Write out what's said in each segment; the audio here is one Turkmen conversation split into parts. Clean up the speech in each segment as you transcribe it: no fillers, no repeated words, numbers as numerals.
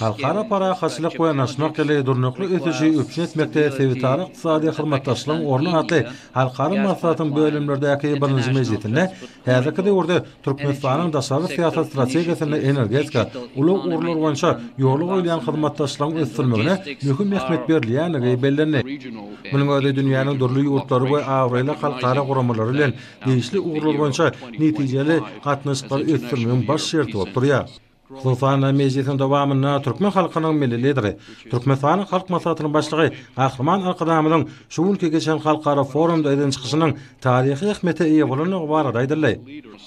Halkara parahatçylyk we ynanyşmak ýyly durnukly ösüşi üpjün etmekde sebitara ykdysady hyzmatdaşlygyň orny atly halkara maslahatyň bölümlerdäki birinji mejlisinde häzirki döwürde Türkmenistanyň daşary syýasat strategiýasynda energetika, ulag ugurlary boýunça ýola goýulýan hyzmatdaşlygyň ösdürilmegine möhüm ähmiýet berilýändigi bellendi. Munuň özi dünýäniň dürli ýurtlary we abraýly halkara guramalary bilen degişli ugurlar boýunça netijeli gatnaşyklary ösdürmegiň baş şerti bolup durýar. Hususan-da, mejlisiň dowamynda türkmen halkynyň Milli Lideri, Türkmenistanyň Halk Maslahatynyň Başlygy Gahryman Arkadagymyzyň şu günki geçen halkara forumda eden çykyşynyň taryhy ähmiýete eýe bolandygy barada aýdyldy.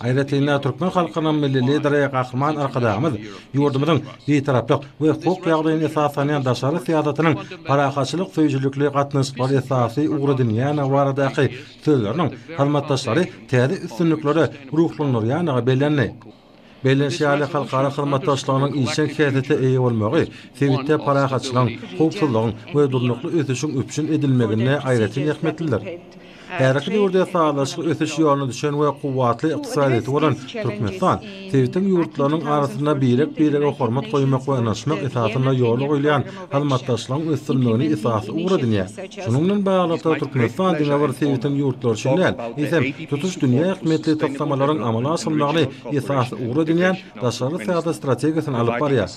Aýratyn-da, türkmen halkynyň Milli Lideri Gahryman Arkadagymyz ýurdumyzyň Bitaraplyk we hukuk ýagdaýyna esaslanýan daşary syýasatynyň parahatçylyk söýüjilikli gatnaşyklary esasy ugur edinýändigi baradaky sözleriniň hyzmatdaşlary täze üstünliklere ruhlandyrýandygy bellendi. Bellenişi ýaly, halkara hyzmatdaşlygynyň işjeň häsiýete eýe bolmagy sebitde parahatçylygyň, howpsuzlygyň we durnukly ösüşiň üpjün edilmeginde aýratyn ähmiýetlidir. Häzirki döwürde sazlaşykly ösüş ýoluna düşen we kuwwatly ykdysadyýeti bolan Türkmenistan sebitiň ýurtlarynyň arasynda birek-birege hormat goýmak we ynanyşmak esasynda ýola goýulýan hyzmatdaşlygyň ösdürilmegini esasy ugur edinýär. Şunuň bilen baglylykda, Türkmenistan diňe bir sebitiň ýurtlary üçin däl, eýsem, tutuş dünýä ähmiýetli taslamalaryň amala aşyrylmagyny esasy ugur edinýän daşary syýasat strategiýasyny alyp barýar.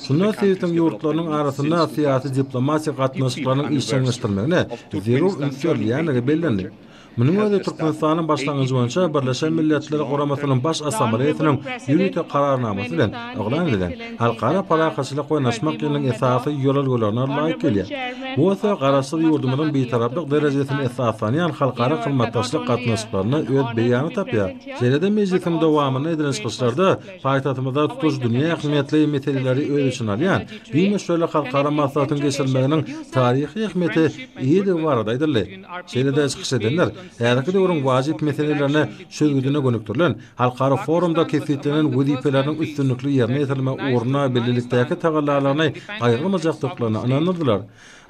Şunda sebitiň ýurtlarynyň arasynda syýasy-diplomatik gatnaşyklarynyň işjeňleşdirilmegine zerur üns berilýändigi bellendi. Munuň özi Türkmenistanyň başlangyjy boýunça Birleşen Milletler Guramasynyň Baş Assambleýasynyň ýörite Kararnamasy bilen yglan edilen Halkara parahatçylyk we ynanyşmak ýylynyň esasy ýörelgelerine laýyk gelýär. Bu bolsa Garaşsyz ýurdumyzyň Bitaraplyk derejesine esaslanýan halkara hyzmatdaşlyk gatnaşyklarynda öz beýanyny tapýar. Şeýle-de mejlisiň dowamynda edilen çykyşlarda paýtagtymyzda tutuş dünýä ähmiýetli meseleleri öz içine alýan giň möçberli halkara maslahatyň geçirilmeginiň taryhy ähmiýete eýedigi barada aýdyldy. Şeýle-de çykyş edenler häzirki döwrüň wajyp meselelerine çözgüdine gönükdirilen halkara forumda kesgitlenen wezipeleriniň üstünlikli ýerine ýetirilmegi ugrunda bilelikdäki tagallalaryny gaýgyrmajakdyklaryna ynandyrdylar.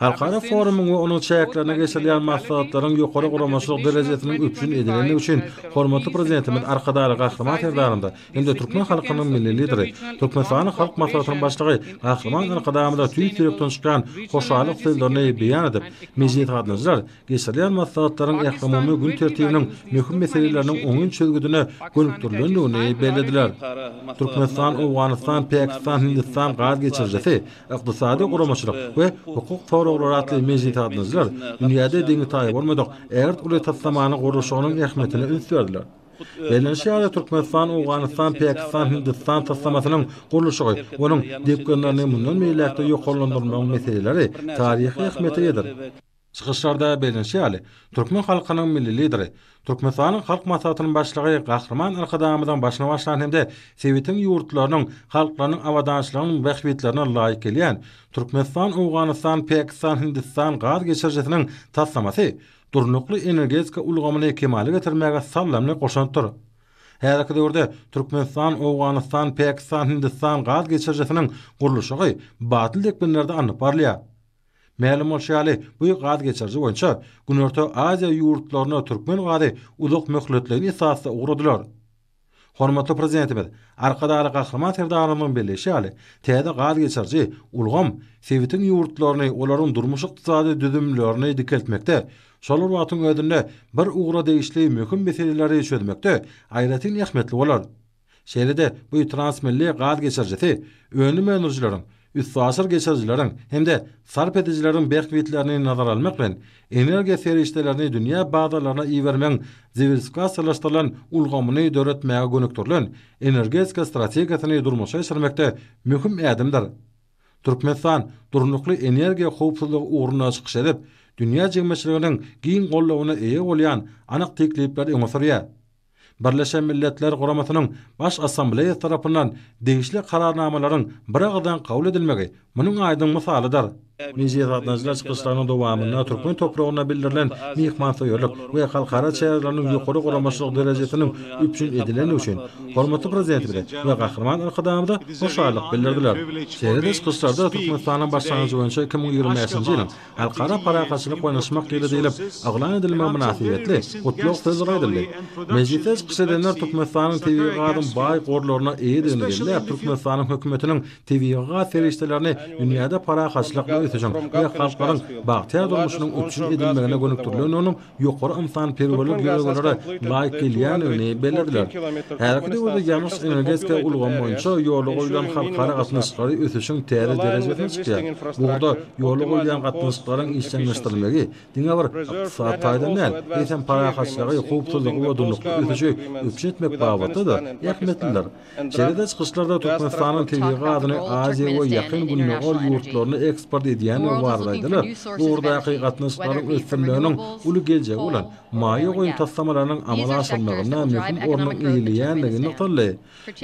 Halkara forumyň we onuň çäklerinde geçirilýän maslahatlaryň ýokary guramaçylyk derejesiniň üpjün edilendigi üçin hormatly Prezidentimiz Arkadagly Gahryman Serdarymyza hem-de türkmen halkynyň Milli Lideri, Türkmenistanyň Halk Maslahatynyň Başlygy Gahryman Arkadagymyza tüýs ýürekden çykýan hoşallyk sözlerini beýan edip, mejlise gatnaşyjylar geçirilýän maslahatlaryň ählumumy gün tertibiniň möhüm meseleleriniň oňyn çözgüdine gönükdirilendigini bellediler. Türkmenistan, Owganystan, Pakistan, Hindistan gaz geçirijisi Ykdysady guramaçylyk we hukuk soraglary atly mejlise gatnaşyjylar dünýäde deňi-taýy bolmadyk ägirt uly taslamanyň gurluşygynyň ähmiýetine üns berdiler. Bellenişi ýaly, Türkmenistan, Owganystan, Pakistan, Hindistan taslamasynyň gurluşygy, onuň depginlerini mundan beýläk-de ýokarlandyrmagyň meseleleri taryhy ähmiýete eýedir. Çykyşlarda bellenişi ýaly, türkmen halkynyň Milli Lideri, Türkmenistanyň Halk Maslahatynyň Başlygy Gahryman Arkadagymyzyň başyny başlan hem-de sebitiň ýurtlarynyň halklarynyň abadançylygynyň bähbitlerine laýyk gelýän Türkmenistan, Owganystan, Pakistan, Hindistan gaz geçirijisiniň taslamasy durnukly energetika ulgamyny kemala getirmäge saldamly goşantdyr. Häzirki döwürde Türkmenistan, Owganystan, Pakistan, Hindistan gaz geçirijisiniň gurluşygy batly depginlerde alnyp barylýar. Mälim bolşy ýaly, bu gaz geçiriji boýunça Günorta Aziýa ýurtlaryna türkmen gazy uzak möhletleýin esasda ugradylar. Hormatly Prezidentimiz Arkadagly Gahryman Serdarymyzyň belleýşi ýaly, täze gaz geçiriji ulgam sebitiň ýurtlaryny, olaryň durmuş-ykdysady düzümlerini dikeltmekde, şol bir wagtyň özünde bir ugra degişli möhüm meseleleri çözmekde aýratyn ähmiýetli bolar. Şeýle-de bu transmilli gaz geçirijisi önüm öndürijileriň, üstaşyr geçirijileriň hem-de sarp edijileriň bähbitlerini nazara almak bilen, energiýa serişdelerini dünýä bazarlaryna ibermegiň diwersifikasiýalaşdyrylan ulgamyny döretmäge gönükdirilen energetika strategiýasyny durmuşa geçirmekde möhüm ädimdir. Türkmenistan durnukly energiýa howpsuzlygy ugrunda çykyş edip, dünýä jemgyýetçiliginiň giň goldawyna eýe bolýan anyk teklipleri öňe sürýär. Birleşen Milletler Guramasynyň Baş Assambleýasy tarapyndan degişli Kararnamalaryň biragyzdan kabul edilmegi munuň aýdyň mysalydyr. Mejlis gatnaşyjylar çykyşlarynyň dowamynda türkmen topragyna bildirilen myhmansöýerlik we halkara çäreleriniň ýokary guramaçylyk derejesiniň üpjün edilendigi üçin hormatly Prezidentimize we Gahryman Arkadagymyza hoşallyk bildirdiler. Şeýle-de çykyşlarda Türkmenistanyň başlangyjy boýunça 2025-nji ýylyň Halkara parahatçylyk we ynanyşmak ýyly diýlip yglan edilmegi mynasybetli gutlag sözleri aýdyldy. Mejlisde çykyş edenler Türkmenistanyň tebigy gazyň baý gorlaryna eýedigini belläp, Türkmenistanyň Hökümetiniň tebigy gaz serişdelerini dünýäde parahatçylykly ösüşiň we halklaryň bagtyýar durmuşynyň üpjün edilmegine gönükdirilendiginiň ýokary ynsanperwerlik ýörelgelere laýyk gelýändigini bellediler. Häzirki döwürde ýangyç-energetika ulgamy boýunça ýola goýlan halkara gatnaşyklary ösüşiň täze derejesine çykýar. Bu ugurda ýola goýulýan gatnaşyklaryň işjeňleşdirilmegi diňe bir ykdysady taýdan däl, eýsem parahatçylygy, howpsuzlygy we durnukly ösüşi üpjün etmek babatda-da ähmiýetlidir. Şeýle-de çykyşlarda Türkmenistanyň tebigy gazyny Aziýa we Ýakyn Gündogar ýurtlaryna eksport edýändigi barada aýdylyp, bu ugurdaky gatnaşyklaryň ösdürilmeginiň uly geljegi bolan maýa goýum taslamalarynyň amala aşyrylmagynda möhüm ornuň eýeleýändigi nygtaldy.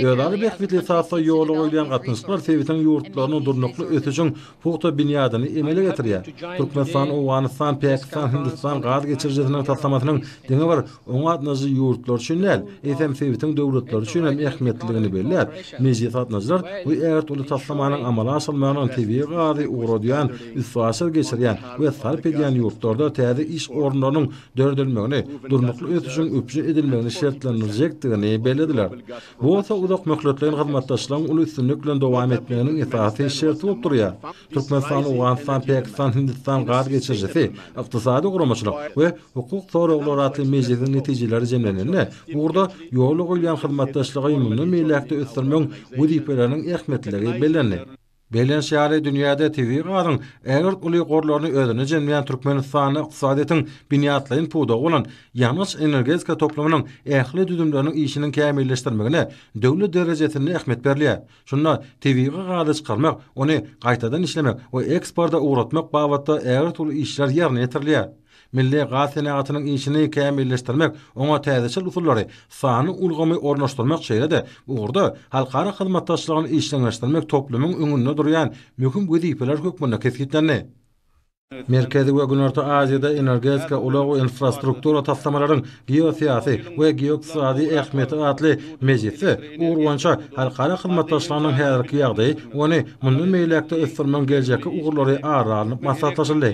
Özara bähbitli esasda ýola goýulýan gatnaşyklar sebitiň ýurtlarynyň durnukly ösüşiň pugta binýadyny emele getirýär. Türkmenistan, Owganystan, Pakistan, Hindistan gaz geçirijisiniň taslamasynyň diňe bir oňa gatnaşyjy ýurtlar üçin däl, eýsem sebitiň döwletleri üçin hem ähmiýetlidigini belläp, mejlise gatnaşyjylar bu ägirt uly taslamanyň amala aşyrylmagynyň tebigy gazy ugradýan, üstaşyr geçirýän we sarp edýän ýurtlarda täze iş orunlarynyň döredilmegini, durnukly ösüşiň üpjün edilmegini şertlendirjekdigini bellediler. Bu bolsa uzak möhletleýin hyzmatdaşlygyň uly üstünlik bilen dowam etmeginiň esasy şerti bolup durýar. Türkmenistan, Owganystan, Pakistan, Hindistan gaz geçirijisi, ykdysady guramaçylyk we hukuk soraglary atly mejlisiň netijeleri jemlenende, bu ugurda ýola goýulýan hyzmatdaşlygy mundan beýläk-de ösdürmegiň wezipeleriniň ähmiýetliligi bellendi. Bellenişi ýaly, dünýäde tebigy gazyň ägirt uly gorlaryny özünde jemleýän Türkmenistanda ykdysadyýetiň binýatlaýyn pudagy bolan ýangyç-energetika toplumynyň ähli düzümleriniň işiniň kämilleşdirilmegine döwlet derejesinde ähmiýet berilýär. Şunda tebigy gazy çykarmak, ony gaýtadan işlemek we eksporta ugratmak babatda ägirt uly işler ýerine ýetirilýär. Milli gaz senagatynyň işini kämilleşdirmek, oňa täzeçil usullary, sanly ulgamy ornaşdyrmak şeýle-de bu ugurda halkara hyzmatdaşlygyny işjeňleşdirmek toplumyň öňünde durýan möhüm wezipeler hökmünde kesgitlendi. Merkezi we Günorta Aziýada energetika, ulag we infrastruktura taslamalaryň geosyýasy we geoykdysady ähmiýeti atly mejlisde bu ugur boýunça halkara hyzmatdaşlygynyň häzirki ýagdaýy we ony mundan beýläk-de ösdürmegiň geljekki ugurlary ara alnyp maslahatlaşyldy.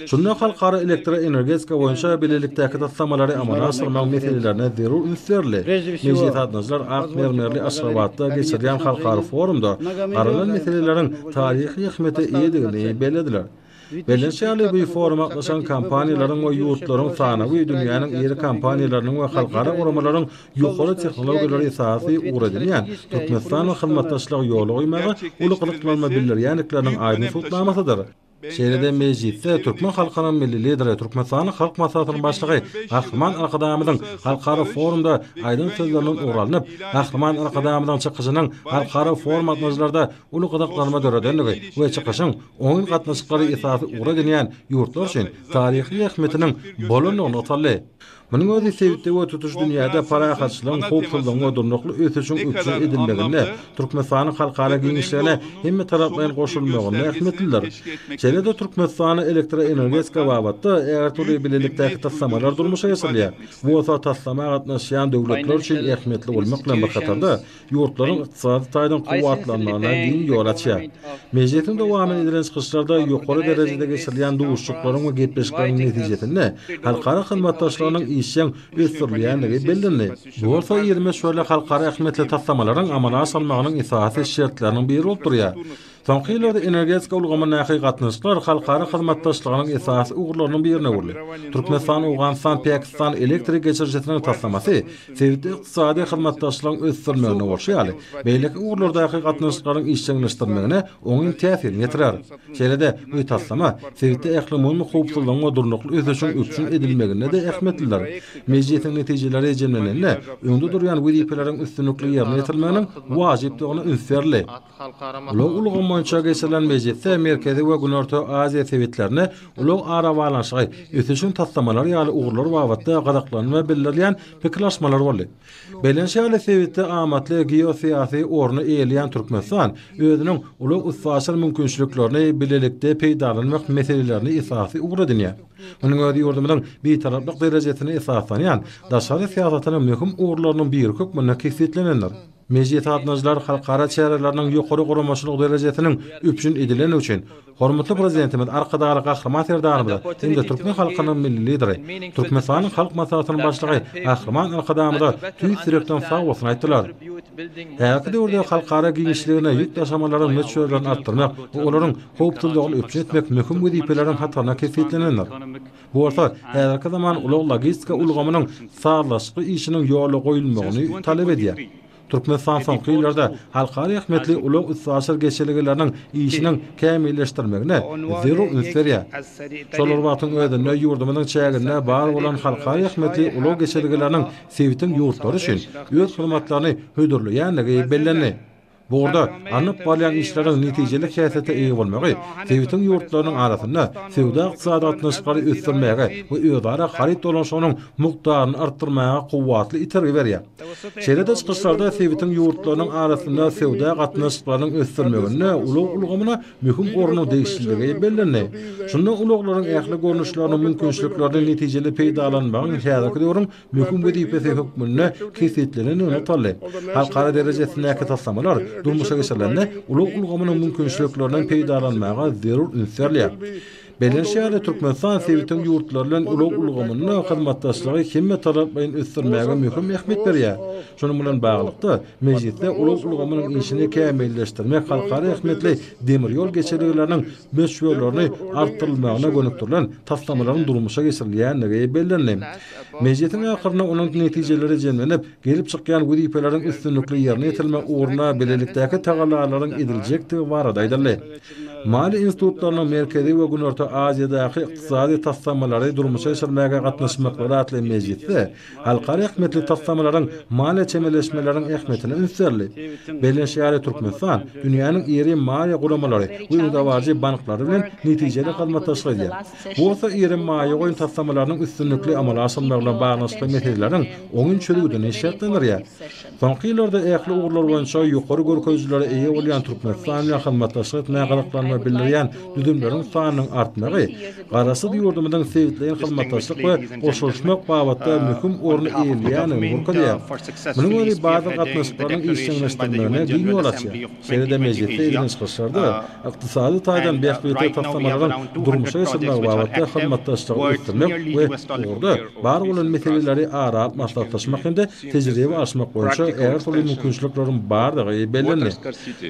Şunda halkara elektroenergetika boýunça bilelikdäki taslamalary amala aşyrmagyň meselelerine zerur üns berildi. Mejlise gatnaşyjylar ak mermerli Aşgabatda geçirilýän halkara forumda garalan meseleleriň taryhy ähmiýete eýedigini bellediler. Bellenişi ýaly, bu foruma gatnaşan kompaniýalaryň we ýurtlaryň sanawy dünýäniň iri kompaniýalarynyň we halkara guramalaryň ýokary tehnologiýalary esasy ugur edinýän Türkmenistan bilen hyzmatdaşlygy ýola goýmaga uly gyzyklanma bildirýändikleriniň aýdyň subutnamasydyr. Şeýle-de mejlisde türkmen halkynyň Milli Lideri, Türkmenistanyň Halk Maslahatynyň Başlygy Gahryman Arkadagymyzyň halkara forumda aýdan sözlerinden ugur alnyp, Gahryman Arkadagymyzyň çykyşynyň halkara forum gatnaşyjylarda uly gyzyklanma döredendigi we çykyşyň oňyn gatnaşyklary esasy ugur edinýän ýurtlar üçin taryhy ähmiýetiniň bolandygy nygtaldy. Munuň özi sebitde we tutuş dünýäde parahatçylygyň, howpsuzlygyň we durnukly ösüşiň üpjün edilmeginde Türkmenistanyň halkara giňişligine hemmetaraplaýyn goşulmagynda ähmiýetlidir. Şeýle-de Türkmenistanda elektroenergetika babatda ägirt uly bilelikdäki taslamalar durmuşa geçirilýär. Bu bolsa taslama gatnaşýan döwletler üçin ähmiýetli bolmak bilen bir hatarda, ýurtlaryň ykdysady taýdan kuwwatlanmagyna giň ýol açýar. Mejlisiň dowamynda edilen çykyşlarda ýokary derejede geçirilýän duşuşyklaryň we gepleşikleriň netijesinde halkara hyzmatdaşlygynyň işjeň ösdürilýändigi bellendi. Bu bolsa iri möçberli halkara ähmiýetli taslamalaryň amala aşyrylmagynyň esasy şertleriniň biri bolup durýar. Soňky ýyllarda energetika ulgamyndaky gatnaşyklar halkara hyzmatdaşlygynyň esasy ugurlarynyň birine öwrüldi. Türkmenistan, Owganystan, Pakistan elektrik geçirijisiniň taslamasy sebitde ykdysady hyzmatdaşlygyň ösdürilmeginde bolşy ýaly, beýleki ugurlardaky gatnaşyklaryň işjeňleşdirilmegine oňyn täsirini ýetirer. Şeýle-de, bu taslama sebitde ählumumy howpsuzlygyň we durnukly ösüşiň üpjün edilmeginde-de ähmiýetlidir. Mejlisiň netijeleri jemlenende, öňde durýan wezipeleriň üstünlikli ýerine ýetirilmeginiň wajypdygyna üns berildi. Ulag ulgamynda. boýunça geçirilen mejlisde Merkezi we Günorta Aziýa sebitlerinde ulag arabaglanyşygy, ösüşiň taslamalary ýaly ugurlar babatda gyzyklanma bildirilýän pikir alyşmalar boldy. Bellenişi ýaly, sebitde amatly geosyýasy orny eýeleýän Türkmenistan özüniň ulag-üstaşyr mümkinçiliklerini bilelikde peýdalanmak meselelerini esasy ugur edinýär. Munuň özi ýurdumyzyň Bitaraplyk derejesine esaslanýan daşary syýasatynyň möhüm ugurlarynyň biri hökmünde kesgitlenendir. Mejlis gatnaşyjylar halkara çäreleriniň ýokary guramaçylyk derejesiniň üpjün edilendigi üçin hormatly Prezidentimiz Arkadagly Gahryman Serdarymyza hem-de türkmen halkynyň Milli Lideri, Türkmenistanyň Halk Maslahatynyň Başlygy Gahryman Arkadagymyza tüýs ýürekden sagbolsun aýtdylar. Häzirki döwürde halkara giňişliginde ýük daşamalaryň möçberlerini artdyrmak we olaryň howpsuzlygyny üpjün etmek möhüm wezipeleriň hatarynda kesgitlenendir. Bu bolsa häzirki zaman ulag-logistika ulgamynyň sazlaşykly işiniň ýola goýulmagyny talap edýär. Türkmenistan soňky ýyllarda halkara ähmiýetli ulag-üstaşyr geçelgeleriniň işiniň kämilleşdirmegine zerur üns berýär. Şol bir wagtyň özünde ýurdumyzyň çäginde bar bolan halkara ähmiýetli ulag geçelgeleriniň sebitiň ýurtlary üçin öz hyzmatlaryny hödürleýändigi bellendi. Bu ugurda alnyp barylýan işleriň netijeli häsiýete eýe bolmagy sebitiň ýurtlarynyň arasynda söwda-ykdysady gatnaşyklary ösdürmäge we özara haryt dolanyşygynyň mukdaryny artdyrmaga kuwwatly itergi berýär. Şeýle-de çykyşlarda sebitiň ýurtlarynyň arasynda söwda gatnaşyklarynyň ösdürilmeginde ulag ulgamyna möhüm ornuň degişliligi bellendi. Şunda ulaglaryň ähli görnüşleriniň mümkinçiliklerini netijeli peýdalanmagyň häzirki döwrüň möhüm wezipesi hökmünde kesgitlenendigi nygtaldy. Halkara derejesindäki taslamalar durmuşa geçirilende ulag ulgamynyň mümkinçiliklerinden peýdalanmaga zerur üns berilýär. Bellenişi ýaly, Türkmenistan sebitiň ýurtlary bilen ulag ulgamynda hyzmatdaşlygy hemmetaraplaýyn ösdürmäge möhüm ähmiýet berýär. Şunuň bilen baglylykda, mejlisde ulag ulgamynyň işini kämilleşdirmek halkara ähmiýetli demir ýol geçelgeleriniň möçberlerini artdyrylmagyna gönükdirilen taslamalaryň durmuşa geçirilýändigi bellendi. Mejlisiň ahyrynda onuň netijeleri jemlenip, gelip çykýan wezipeleriň üstünlikli ýerine ýetirilmegi ugrunda bilelikdäki tagallalaryň ediljekdigi barada aýdyldy. Maliýe institutlarynyň Merkezi we Günorta Aziýadaky ykdysady taslamalary durmuşa geçirmäge gatnaşmaklary atly mejlisde halkara ähmiýetli taslamalaryň maliýe çemeleşmeleriň ähmiýetine üns berildi. Bellenişi ýaly, Türkmenistan dünýäniň iri maliýe guramalary we öňdebaryjy banklary bilen netijeli hyzmatdaşlyk edýär. Bu bolsa iri maýa goýum taslamalarynyň üstünlikli amala aşyrylmagy bilen baglanyşykly meseleleriň oňyn çözgüdini şertlendirýär. Soňky ýyllarda ähli ugurlar boýunça ýokary görkezijilere eýe bolýan Türkmenistan bilen hyzmatdaşlyk etmäge gyzyklanma bildirýän düzümleriň sanynyň artmagy Garaşsyz ýurdumyzyň sebitleýin hyzmatdaşlyk we goşulyşmak babatda möhüm orny eýeleýändigini görkezýär. Munuň özi bazar gatnaşyklarynyň işjeňleşdirilmegine giň ýol açýar. Şeýle-de mejlisde edilen çykyşlarda ykdysady taýdan bähbitli taslamalaryň durmuşa geçirilmegi babatda hyzmatdaşlygy ösdürmek we ugurda bar bolan meseleleri ara alyp maslahatlaşmak hem-de tejribe alyşmak boýunça ägirt uly mümkinçilikleriň bardygy bellendi.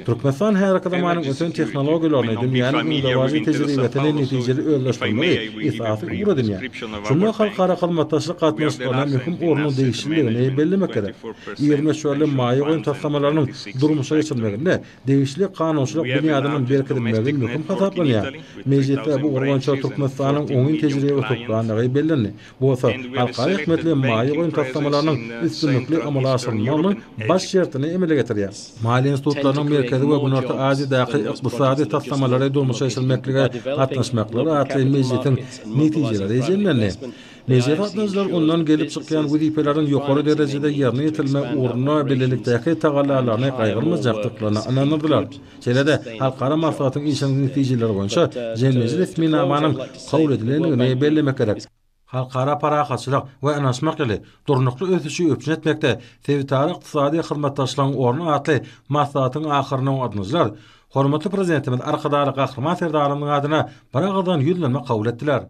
Türkmenistan häzirki zamanyň ösen tehnologiýalaryny, dünýäniň öňdebaryjy tejribesini netijeli özleşdirmegi esasy ugur edinýär. Şunda halkara hyzmatdaşlyk gatnaşyklaryna möhüm ornuň degişlidigini bellemek gerek. Iri möçberli maýa goýum taslamalarynyň durmuşa geçirilmeginde degişli kanunçylyk binýadynyň berkidilmegi möhüm hasaplanýar. Mejlisde bu ugur boýunça Türkmenistanyň oňyn tejribe toplandygy bellendi. Bu bolsa halkara ähmiýetli maýa goýum taslamalarynyň üstünlikli amala aşyrylmagynyň baş şertini emele getirýär. Maliýe institutlarynyň Merkezi we Günorta Aziýadaky ykdysady taslamalary durmuşa geçirmeklige gatnaşmaklary atly mejlisiň netijeleri jemlendi. Mejlise gatnaşyjylar ondan gelip çykýan wezipeleriň ýokary derejede ýerine ýetirilmegi ugrunda bilelikdäki tagallalaryny gaýgyrmajakdyklaryna ynandyrdylar. Şeýle-de, halkara maslahatyň işiniň netijeleri boýunça jemleýji resminamanyň kabul edilendigini bellemek gerek. Halkara parahatçylyk we ynanyşmak ýyly, durnukly ösüşi üpjün etmekde sebitara ykdysady hyzmatdaşlygyň orny atly maslahatyň ahyrynda gatnaşyjylar hormatly Prezidentimiz Arkadagly Gahryman Serdarymyzyň adyna biragyzdan ýüzlenme kabul etdiler.